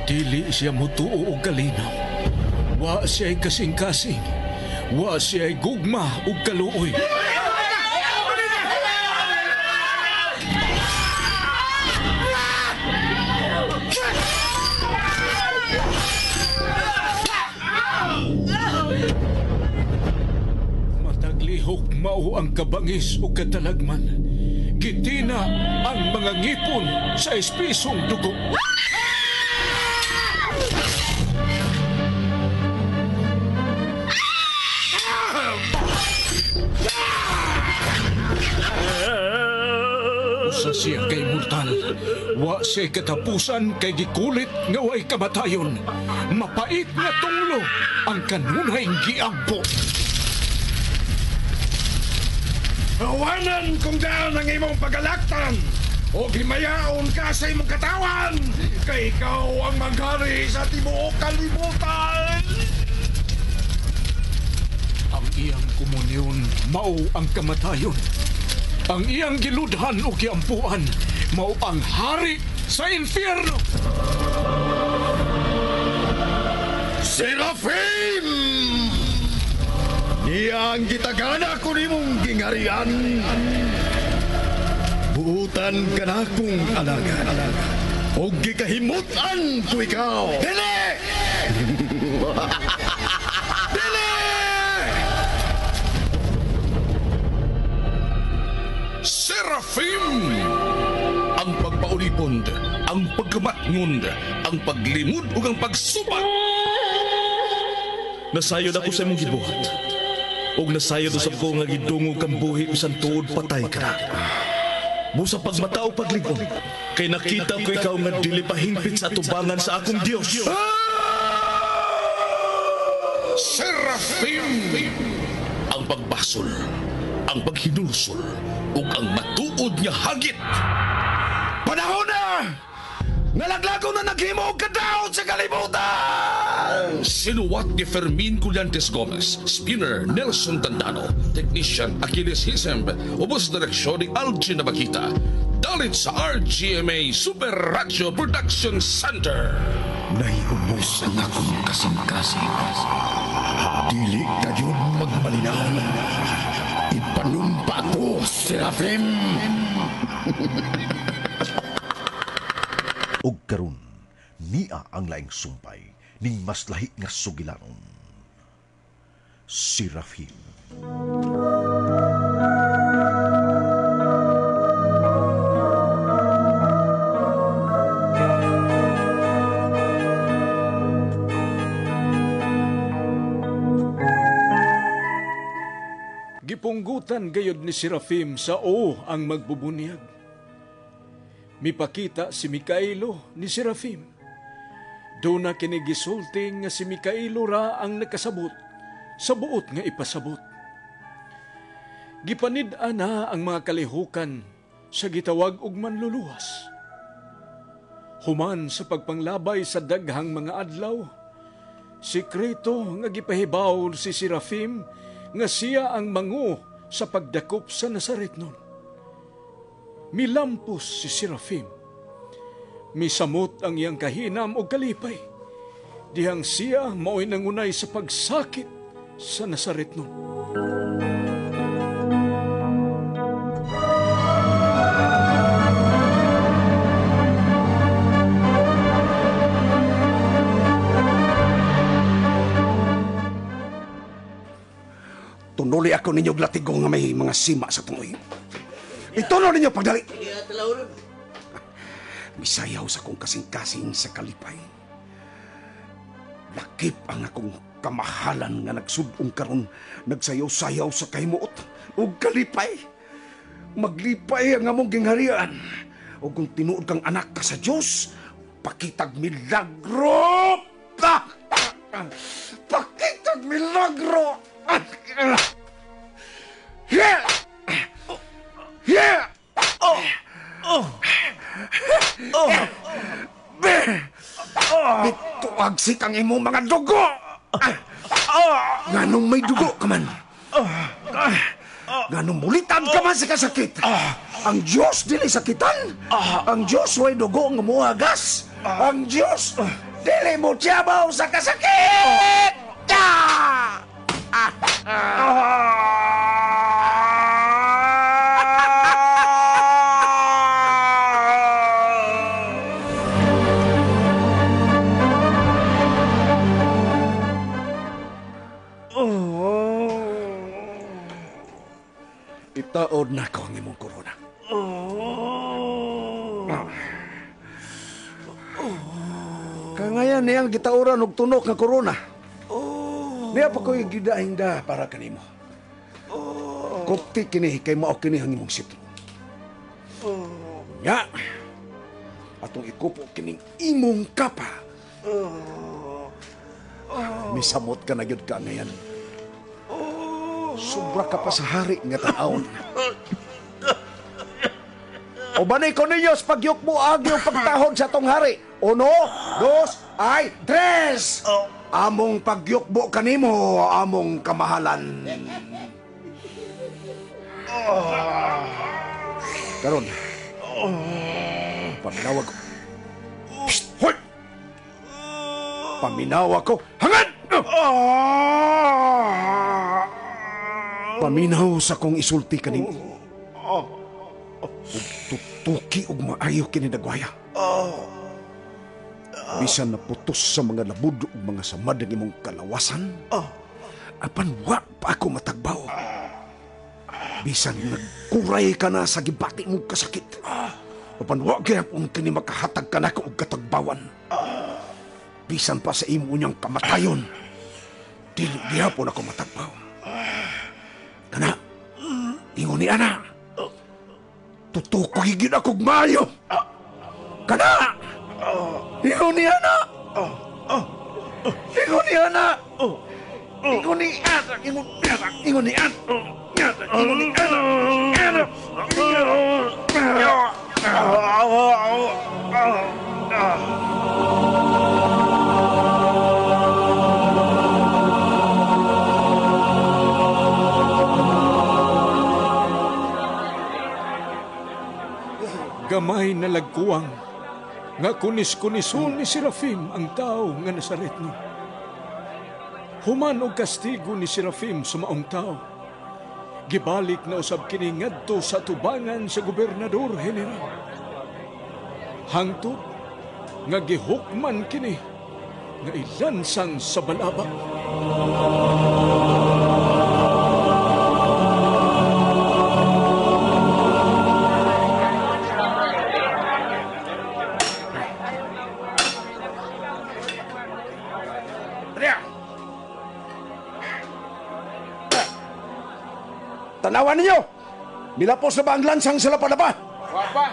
Dili siya mutuo og kalinaw. Wa siya'y kasing-kasing. Wa siya'y gugma ug kaluoy. Mataglihok mao ang kabangis ug katalagman. Gitina ang mga ngipon sa espisong dugo. Usa siya kay mortal. Wa siya katapusan kay gikulit nga way kamatayon. Mapait nga tunglo ang kanunay giampo. Awanan kung daan ang imong pagalaktan o himayaon ka sa imong katawan kay ikaw ang maghari sa tibuok kalibutan. Ang iyang komunyon mao ang kamatayon. Ang iyang giludhan o giampuan mao ang hari sa impyerno. Serafim! Niya ang gitagana ko nimong gingarian. Buutan ka na kong alagad. O gikahimutan ko ikaw. Dili! Dili! Serafim! Ang pagpaulipon, ang pagkamatngon, ang paglimod ug ang pagsubat. Nasayod ako sa imong gibuhat. Ug nasayod usab ko nga gidungog kang buhi bisan tuod patay ka na. Busa pagmata o paglig-on, kay nakita ko ikaw nga dili pa hingpit sa atubangan sa akong Dios. Serafim! Ang pagbasol, ang paghinulsol, ug ang matuod nga hagit. Panahon na! Nalaglago na naghimo og kadaot sa kalibutan! Sinuwat ni Fermin Collantes Gomez, Spinner Nelson Tandano, Technician Achilles Hisemb, ubos direksyon ni Algin Nabakita. Dalit sa RGMA Super Radio Production Center. Nahiubos ang akong kasing-kasing. Dili kayon magmalinaw. Ipanumpa ko, Serafim! Og karon niya ang laing sumpay ning mas lahi nga sugilanon. Serafim. Gipunggutan gayod ni Serafim sa o ang magbubunyag. Mipakita si Mikaelo ni Serafim. Doon na kinigisulti nga si Mikaelo ra ang nakasabot sa buot nga ipasabot. Gipanid-an na ang mga kalihukan sa gitawag og manluluwas. Human sa pagpanglabay sa daghang mga adlaw, sikreto nga gipahibaw si Serafim nga siya ang mangu sa pagdakop sa Nazaret nun. Milampos si Serafim. Misamot ang iyang kahinam o kalipay. Dihang siya mao'y nangunay sa pagsakit sa Nazaret nun. Tunuli ako ninyo latigo nga may mga sima sa tungoy. Ituno ninyo pagdali. Misayaw sa akong kasing-kasing sa kalipay. Lakip ang akong kamahalan nga nagsudong karon, nagsayaw-sayaw sa kahimuot ug kalipay. Maglipay ang among gingharian. O kung tinuod kang anak ka sa Dios, pakitag milagro! Pakitag milagro! Yeah! Yeah! Oh! Oh! Oh! Bituagsik ang imong mga dugo! Nganong may dugo ka man? Nganong mulitan ka man sa kasakit? Ang Diyos dili sakitan? Ang Diyos way dugo nga muagas? Ang Diyos... Dili mo tiyabaw sa kasakit! Ah! Ah! Itaod na ko ang imong korona. Kangayan niyang gitauran og tunok nga korona. Niya pa ko'y gidahinda para kanimo. Kupti kini kay mao kini ang imong sitro. Nya, atong ikupo kining imong kapa. Misamot ka na gyud ka ngayan. Sobra ka pa sa hari nga tan-awon. Ubanay ko ninyo sa pagyukbo agi ang pagtahod sa tong hari. 1, 2, ay, 3! Among pagyukbo kanimo, among kamahalan. Karon, paminawa ko. Psst, hoy! Paminawa ko. Hangad! Paminaw sa kong isulti kanimo. Ug tutuki og maayo kini dagwaya. Bisan naputos sa mga labud ug mga samad ang imong kalawasan, apan wa pa ako matagbaw. Bisan nagkuray ka na sa gibati mong kasakit, apan wa gyapon kini makahatag ka nako og katagbawan. Bisan pa sa imo niyang kamatayon, dili gyapon ako matagbaw. Kana, ingon ni ana, tutukoy gyud akog maayo. Kana, ingon ni ana, ingon ni ana, ingon ni ana, ingon ni ana, ingon ni ana, ingon ni ana, ana. Gamay na lagkuwang nga kunis-kunison ni Serafim ang tao nga Nazaretno. Human og kastigo ni Serafim sa maong tao. Gibalik na usab kini ngadto sa tubangan sa gobernador general. Hangtod nga gihukman kini nga ilansang sa balabag. Tanawan ninyo! Nilapos na ba ang lansang sa lapa-lapa? Wa pa!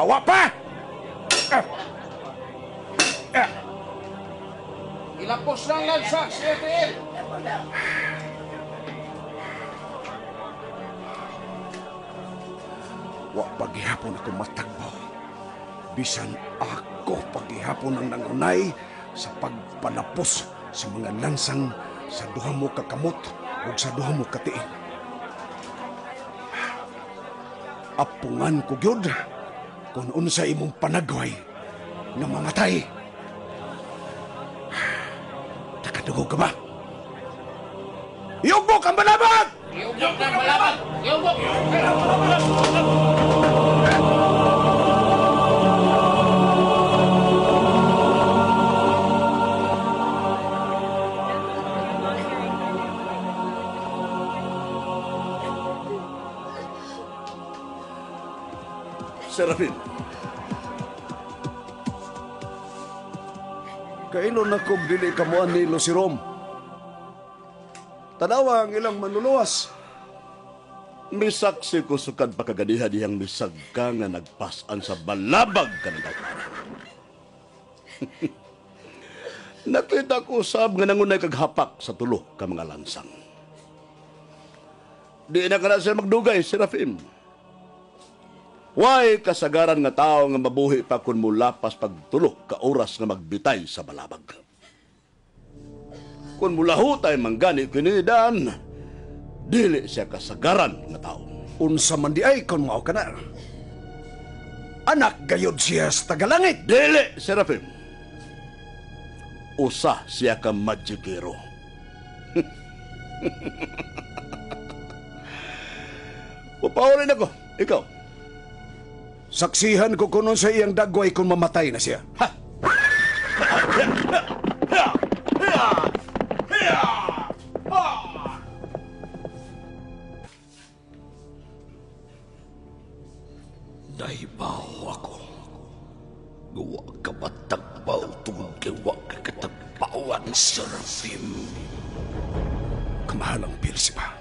Awa pa! Ilapos na ang lansang, CTL! Wa paghihapon ako matagbaw. Bisan ako paghihapon ang nangunay sa pagpanapos sa mga lansang sa duha mo kakamot ug sa duha mo katiil. Apungan ko gyud kung unsa imong panagway nga mamatay. Nakadugo ka ba? Iugbok ang balabag! Iugbok ang balabag! Iugbok! Serafin, kailon na kong dili kamuan ni Lucirom. Tanawa ang ilang manluluwas. Misaksi ko sukad pakaganihan diyang misag ka nga nagpasan sa balabag ka ng tawhana. Nakita ko sab nga nangunay kaghapak sa tulo ka mga lansang. Di na ka na siya magdugay, Serafim. Way kasagaran nga tao nga mabuhi pa kun mulapas pagtulo ka oras nga magbitay sa balabag. Kun mulahutay manggani kinidan, dili siya kasagaran nga tao. Unsa man di ay kun mao ka na. Anak gayod siya sa tagalangit. Dili, Serafim. Usa siya ka magikero. Papaulin ako, ikaw. Saksihan ko kunon sa iyang dagway kung mamatay na siya. Ha! Nahibaw ako. Wa ka matagbaw tungod kay wa ka katagbawan, Serafim. Kamahalang Beelzebub.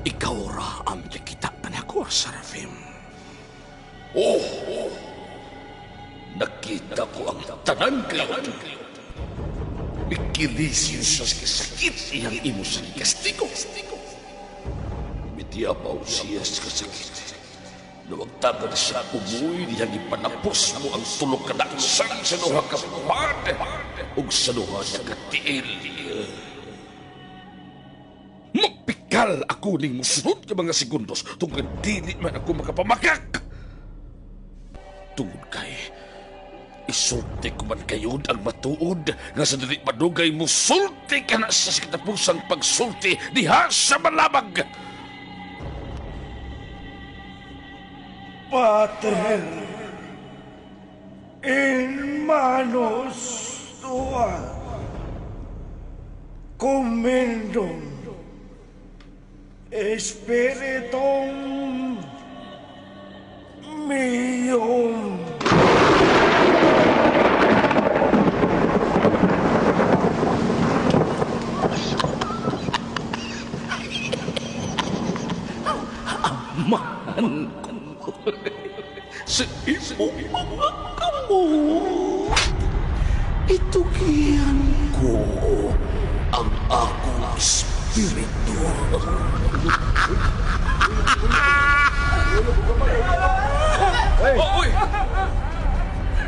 Ikaw ra ang nakita kanako, Serafim. Oh! Nakita ko ang tanan kayo. Mikilisyo siya sa kasakit iyang imo sa kastigo. Mitiabaw siya sa kasakit. Nawagtagan siya umuy niyang ipanapos mo ang tulog kadaksan sa duha ka pad ug sa duha niya katiil. Mapikal ako ning musunod nga mga segundos tungod dili man ako makapamakak. Tungod kay isulti ko man kayod ang matuod nga sa dili madugay musulti ka na sa katapusang pagsulti diha sa balabag. Pater, in manus tua, commendum spiritum meum. Amahan ko sa imong mga kamot. Itugian ko ang akong espiritu. Oy!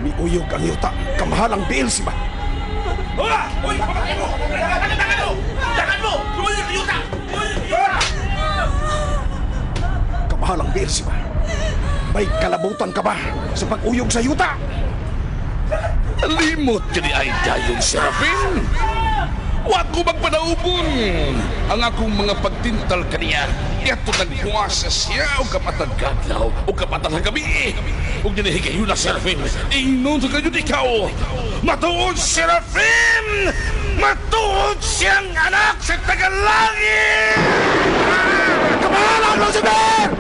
Miuyog ang yuta, kamahalang Beelzebub. Uy! Pamatay mo! Tangan mo! Tangan mo! Lumuyog ang yuta! Kamahalang Beelzebub, may kalabutan ka ba sa pag-uyog sa yuta? Limot ka ni ay dayon, Serafin! Wa ko magpanaubon! Ang akong mga pagtintal kaniya, yato nagpuasa siya o kapatag kadlaw o kapatag gabi. Ug dinihigayuna, Serafin, ingnon sa kanyod ikaw! Matuod, Serafin! Matuod siyang anak sa Tagalangit! Kamahalang Lucifer!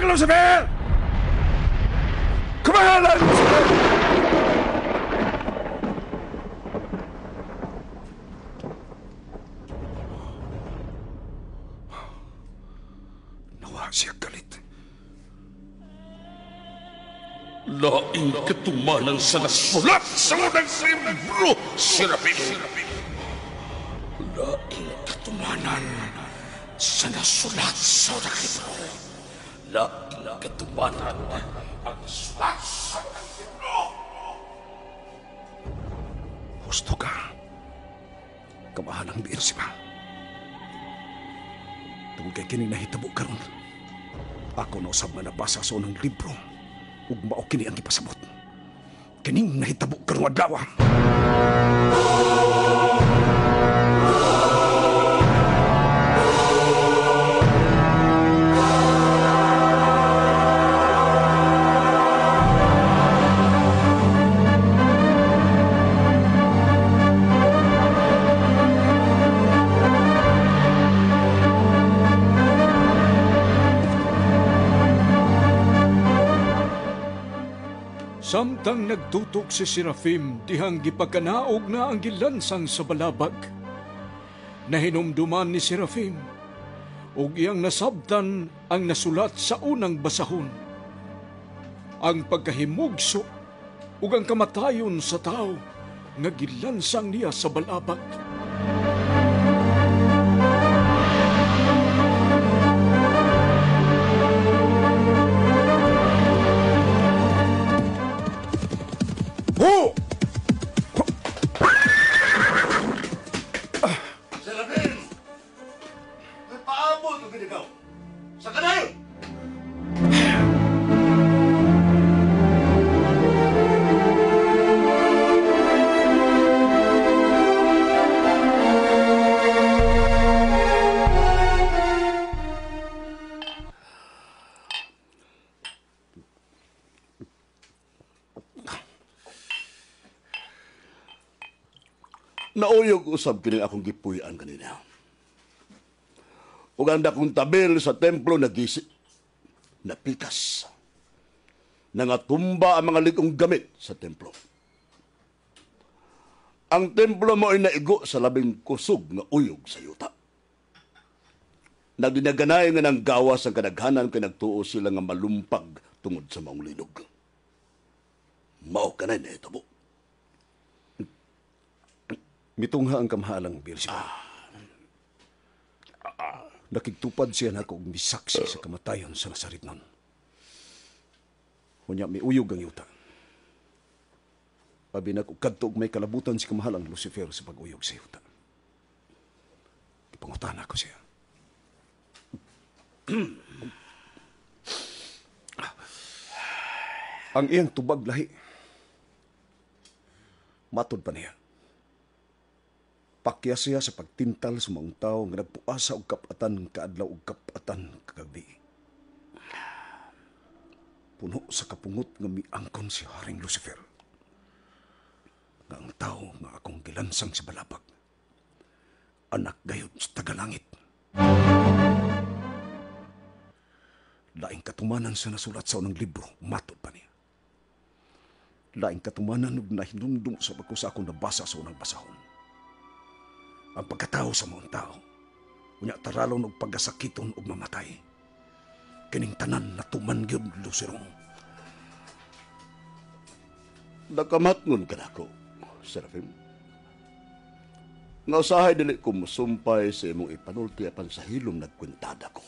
Lucifer! Kamahalang Lucifer! Nawa siya galit. Laing katumanan sa nasulat sa unang libro, Serafin! Laing katumanan sa nasulat sa unang libro. Laing katumanan ang nasulat sa unang libro. Husto ka. Kamahalang Beelzebub. Tungod kay kini nahitabo karon, ako na usab nga nabasa sa unang libro ug mao kini ang gipasabot. Kining nahitabo karong adlaw. Samtang nagtutok si Serafim, dihang gipagkanaog na ang gilansang sa balabag. Nahinumduman ni Serafim, ug iyang nasabtan ang nasulat sa unang basahon. Ang pagkahimugso ug ang kamatayon sa tao nga gilansang niya sa balabag. Ho! Serafin! Nagpaabot og ikaw. Sa kanayon! Nauyog usab kini akong gipuy-an kanina. Ug ang dakong tabil sa templo nagisi, napikas. Nangatumba ang mga ligong gamit sa templo. Ang templo mo'y naigo sa labing kusog nga uyog sa yuta. Nagdinaganay nga nang gawas ang kadaghanan kay nagtuo sila nga malumpag tungod sa maong linog. Mao kanay nahitabo. Mitungha ang kamahalang Beelzebub. Nakigtupad siya nako og misaksi sa kamatayon sa Nazaretnon. Unya miuyog ang yuta. Abi nako kadto og may kalabutan si kamahalang Lucifer sa pag-uyog sa yuta. Ipangutana ko siya. Ang iyang tubag lahi. Matod pa niya. Pakya siya sa pagtintal sa mga tao nga nagpuasa og kapatan kaadlaw og kapatan kagabi. Puno sa kapungot nga miangkon si Haring Lucifer. Nga ang tao nga akong gilansang sa balabag. Anak gayud sa tagalangit. Laing katumanan sa nasulat sa unang libro, matod pa niya. Laing katumanan ug nahinumdum sa ako sa akong nabasa sa unang basahon. Ang pagkatao sa mga tao, unya taralon og pagkasakiton og mamatay. Kining tanan natuman gyud, Lucerong. Nakamatngon ka nako, Serafim. Nga usahay dili ko musumpay sa imong ipanulti apan sa hilom nagkwentada ko.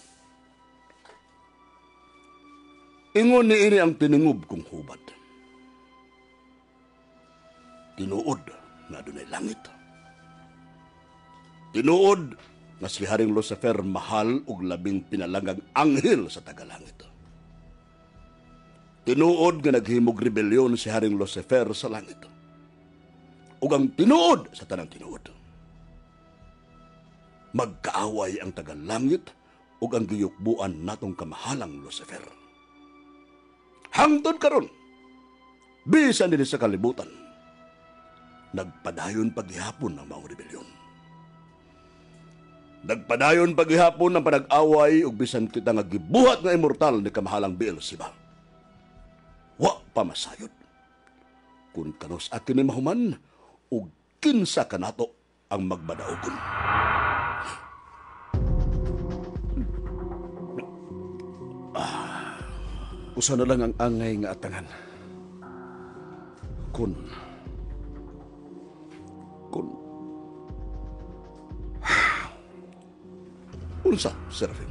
Ingon ni ini ang tiningub kong hubad. Tinuod nga adunay langit. Tinuod nga si Haring Lucifer mahal ug labing pinalangang anghel sa tagalangit. Tinuod nga naghimog rebelyon si Haring Lucifer sa langit. Ug ang tinuod sa tanang tinuod. Magkaaway ang tagalangit ug ang giyukbuan natong kamahalang Lucifer. Hangtod karon, bisan dinhi sa kalibutan, nagpadayon paghihapon ang maong rebelyon. Nagpadayon paghihapon ang panag-away ug bisan kita nga gibuhat nga immortal ni kamahalang Beelzebub. Wa pa masayod. Kun kanus akin ni mahuman ug kinsa kanato ang magbadaogon. Usa na lang ang angay nga atangan. Kun Unsa, Serafim?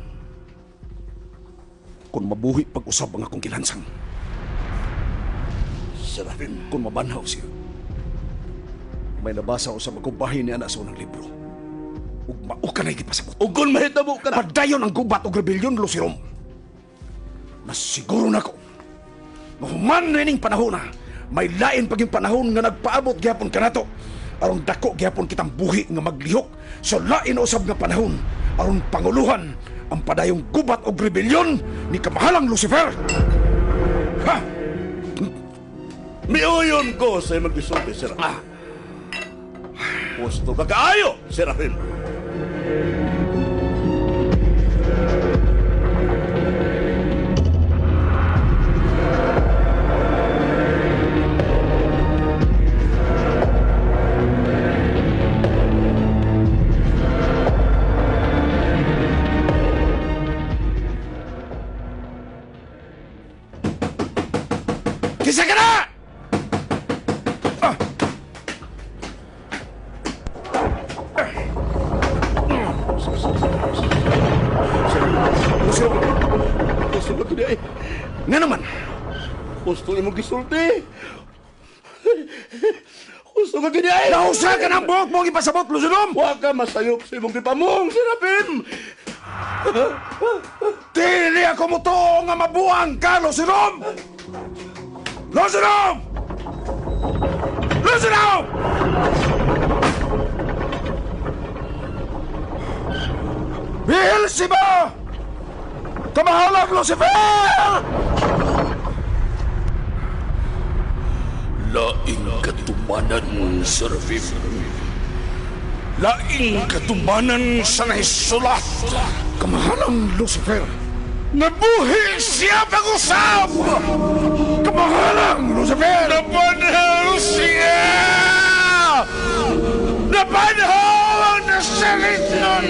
Kung mabuhi pag-usab ang akong gilansang. Serafim, kung mabanhaw siya. May nabasa usab ako bahin ni anak sa unang libro. Ug mao ka na'y gipasabot. Ug kung mahitabo ka na. Padayon ang gubat og rebelyon, Lucirom. Nasiguro na ko. Mahuman na ining panahon na. May lain pag yung panahon nga nagpaabot gihapon kanato. Aron dako gihapon kitang buhi nga maglihok sa lain usab nga panahon. Aron panguluhan ang padayong gubat og rebelyon ni kamahalang Lucifer. Ha! Miuyon ko sa imong gisulti, Serafim. Gusto ka kaayo, Serafim. Kinsa ka na? Gusto imong gisulti. Gusto ka gini ay. Nausa ka ng buhok mong ipasabot, Lucidum! Wa ka masayop sa imong gipamong, Serafim! Dili ako mo to nga mabuang ka, Lucidum! Lucidum! Lucidum! Beelzebub! Kamahalang Lucifer! Laing katumanan, Serafim. Laing katumanan sa nahisulat. Kamahalang Lucifer! Nabuhi siya pag-usap! Kamahalang Lucifer! Napanhaw siya! Napanhaw ang nasalit nun!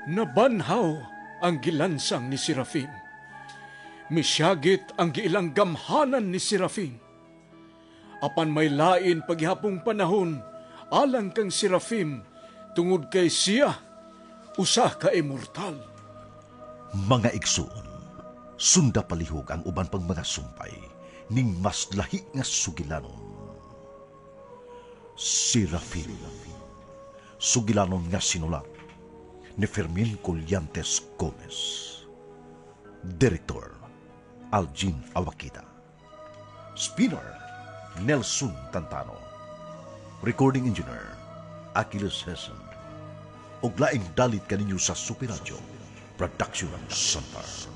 Nabanhaw ang gilansang ni Serafim. Misyagit ang giilang gamhanan ni Serafim. Apan may lain paghapong panahon, alang kang Serafim, tungod kay siya, usa ka immortal. Mga igsoon, sunda palihog ang uban pang mga sumpay, ning mas lahi nga sugilanon. Serafim, sugilanon nga sinulat ni Fermin Collantes Gomez. Director, Aljin Awakita. Spinner, Nelson Tantano. Recording Engineer, Achilles Hessen. Og laing dalit kaninyo sa Super Radio, Production Center.